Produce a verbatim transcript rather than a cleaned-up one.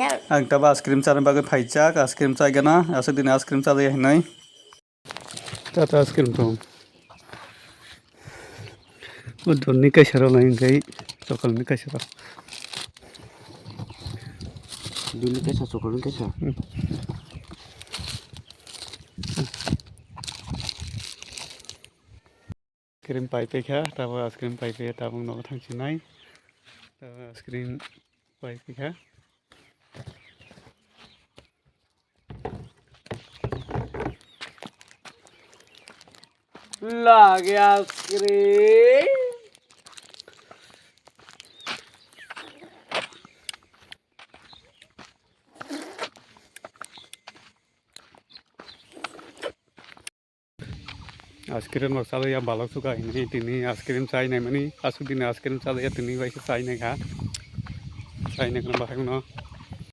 Ang tabo ice cream chana bagwi phaijak, ice cream chaigana, aswk dini ice cream chajaya hinwi. Tata ice cream tong. O donni kaisa rw lai hwnkhe chocolate ni kaisa rw. Donni kaisa chocolate ni kaisa. Hmm. Ice cream pai paikha, tabuk ice cream pai paikha, tabuk nogo thang sinai. Tabuk ice cream pai paikha. Lagi ice cream. Ice cream rok chalaiya balok suka hinwi tini ice cream chai naimani, aswk dini ice cream chalaiya tini bai se chai naikha. Chai naikha bahai no.